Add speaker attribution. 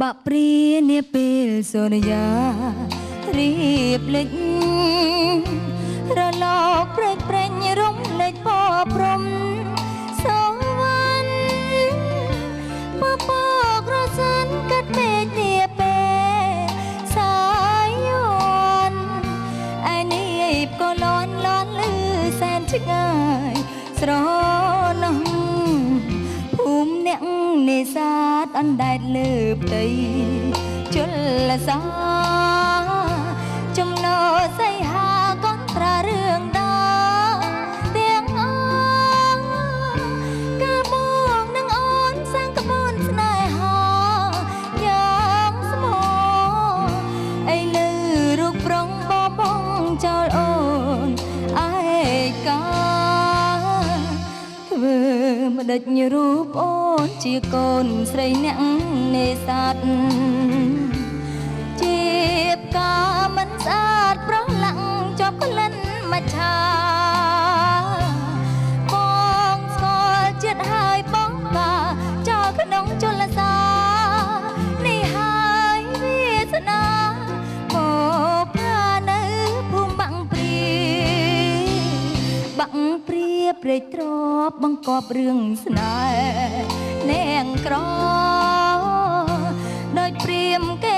Speaker 1: បាក់ព្រានាពេលសូរិយារៀបលេចរលកប្រេចប្រេញរំលេចពព្រំសវណ្ណពពករសិនកាត់មេឃនាពេលសាយនឯនេះក៏លន់លន់លឺសែនឆ្ងាយស្រណោះភូមិអ្នកនេសាទអណ្ដែតលើផ្ទៃជលសាចំណោសីហាកន្ត្រារឿងដាទាំងអងកាបងនឹងអូនសាងក្បូនស្នេហាយ៉ាងស្មោអីលើរូបប្រុងបបងចោលអូនឯកាធ្វើម្ដេចរូបអូនជាកូនស្រីអ្នកនេសាទជាផ្កាមិនស្អាតប្រឡាក់ជាប់ក្លិនមច្ឆាបងស្គាល់ចិត្តហើយបងកាចោលក្នុងជលសានេះហើយវាសនាមកផានៅភូមិបាំងព្រាបាំងព្រាព្រែកទ្របបង្កប់រឿងស្នេហ៍នាងក្រដោយព្រាមគេ